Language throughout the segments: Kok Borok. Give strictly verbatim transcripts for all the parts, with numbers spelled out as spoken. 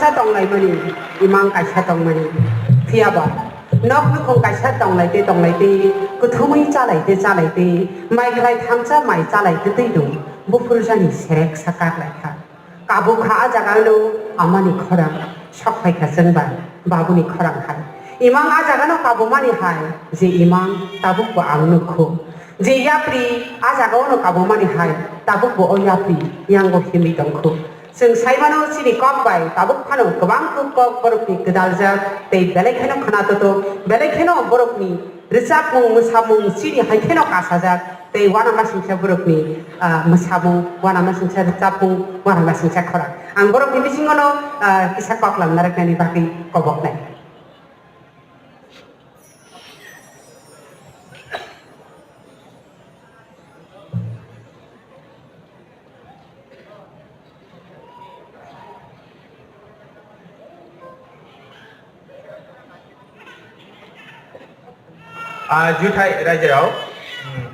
Kaisa tonglaimani, imang kaisa tongmani. Phiyaba nok nukhung kaisa tonglaitwi tonglaitwi, kuthumwi chalaitwi chalaitwi, mai khlai thamsa mai chalaitwi twi dong, buphurjani serek sa kaklaikha. Kabukha a jagano amani khorang, sokphaikha chwngba babuni khorang hai. Imang a jagano kabumani hai, je imang tabukbo ang nukhu. Je yapri a jagano kabumani hai, tabukbo o yapri yango himwi tongkhu. Chwng saimano chini kok bai tabuk phano kwbang kuk kok borokni kwdaljak tei belai kheno khna toto, belai kheno borokni rwchapmung, mwsamung chini hai kheno kasajak tei uanama singcha borokni, ah, mwsamung, uanama singcha rwchapmung, uanama singcha khorang. Ang borokni bisingono, ah, kisa kok lam narwknani bagwi koboknai. Ah, juthai raijrao. Hmm.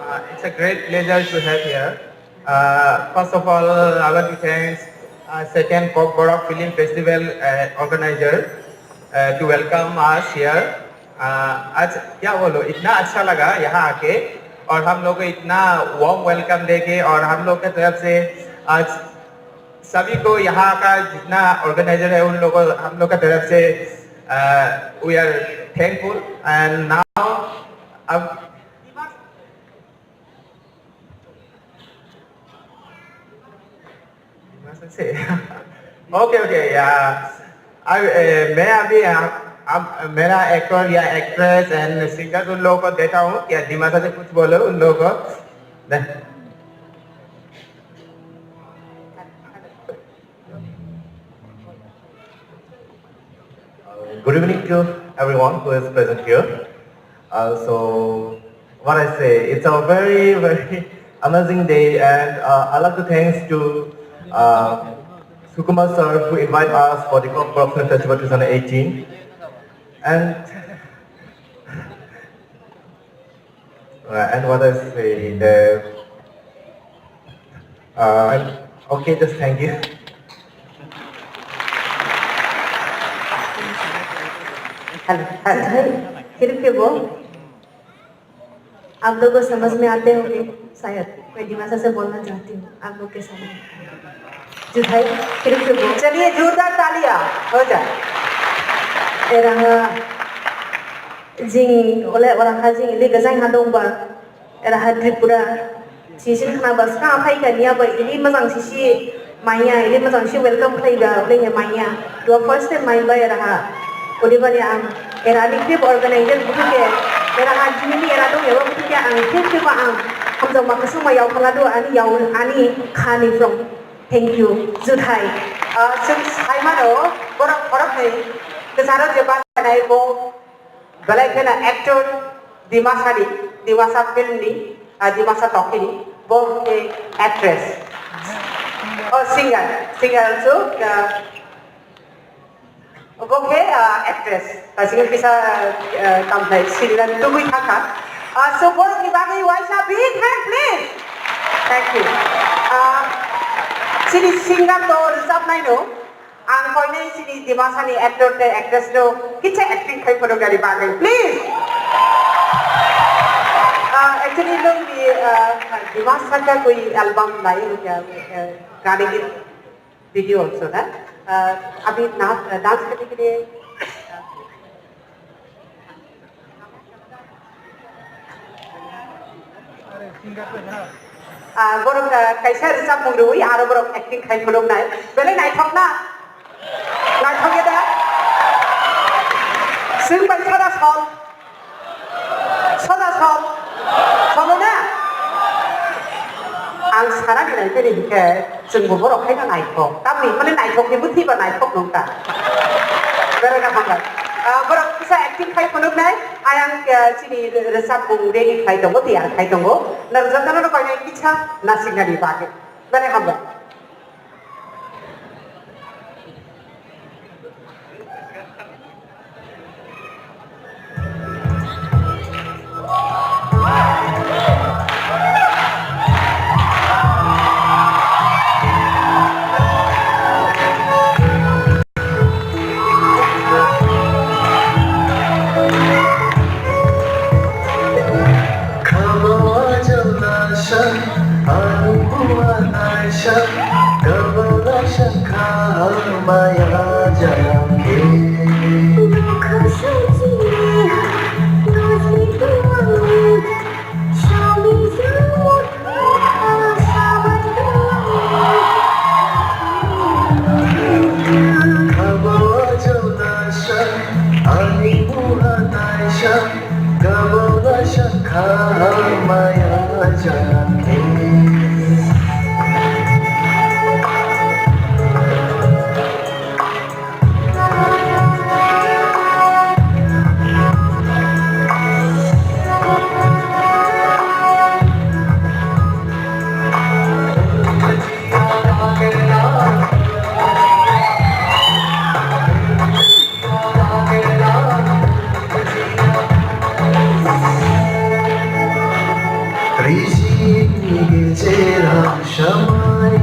Ah, it's a great pleasure to have here. Uh, first of all, I want to thanks, uh, second Kokborok Film Festival, uh, organizer, uh, to welcome us here. Uh, आज क्या बोलो, इतना अच्छा लगा यहाँ आके, और हम लोग को इतना वार्म वेलकम देके, और हम लोग की तरफ से आज सभी को, यहाँ का जितना ऑर्गेनाइजर है, उन लोगों, हम लोग का तरफ से, uh, we are thankful। And now अब ओके, ओके, या। अब, ए, मैं अभी, आ, अब मेरा एक्टर या एक्ट्रेस एंड सिंगर उन लोगों को देता हूँ, क्या दिमासा से कुछ बोलो उन लोगों को। दे। Good evening to everyone who is present here. Uh, so, what I say, it's a very, very amazing day, and, uh, I'd like to thanks to, uh, Sukumar sir who invite us for the Kokborok Film Festival twenty eighteen. And Uh, and what I say, the, uh, okay, just thank you। Hello, hello. फिर से वो, आप लोग को समझ में आते होंगे शायद। मैं दिमासा से बोलना चाहती हूँ आप लोग के सामने। जुथाई, फिर से वो। चलिए, जोरदार तालियां हो जाए। Eraha jing ole oraha jing ili gajang ha dongba, eraha Tripura sisi khna ba ska phai ka niya ba ili majang sisi manya, ili majang si welcome khlai ba, ole he manya. Dua first time mai ba eraha. Odebani ang era ni trip organizer butuke, eraha jini era dong eba butuke ang trip trip ang hamjak ma kasung ma yau khala do ani yau ani khani from. Thank you. Juthai. Ah, chwng saimano borok khoroknwi kwcharo je bachai bo belai kheno actor Dimasani, Dimasa film ni, ah, Dimasa tokini, bo khe actress. Oh, singer, singer also, ah, Obo khe, ah, actress. Kaisa kisa, ah, tamthai sirina tubui thangkha. Ah, so borokni bagwi waisa big hand, please. Thank you. Ah, chini singer to rwchapnai no. Ang koinai chini Dimasani actor tei actress no kisa acting khai phunuknani bagwi, please. Ah, actually, nwng ni, ah, Dimasa ka koi album nai, ah, ah, gani git video also na. Uh, अभी नाच, dance करने के लिए, uh, borok, uh, kaisa rwchapmung rwui aro borok acting khai phunuknai. Belai naithok na? Naithok ya da? Swng bai sara sol. Soda sol. Solo na? Ang sana ni nai tini hingke chwngbo borok haino naithok. Tamni hwnmani naithok ni bwtwi ba naithok nung ta. Berana hambai. Ah, borok kisa acting khai phunuknai, ayang, ah, chini rwchapmung ready khai tongo, tiyar khai tongo. Nang jotono no koinai kisa nasiknani bagwi. Berana hambai. Naisha, kabala shakha maya jangke. Kabala jodasha, ani buha taisha. Kabala shakha maya jangke. Rijini gecherang shamai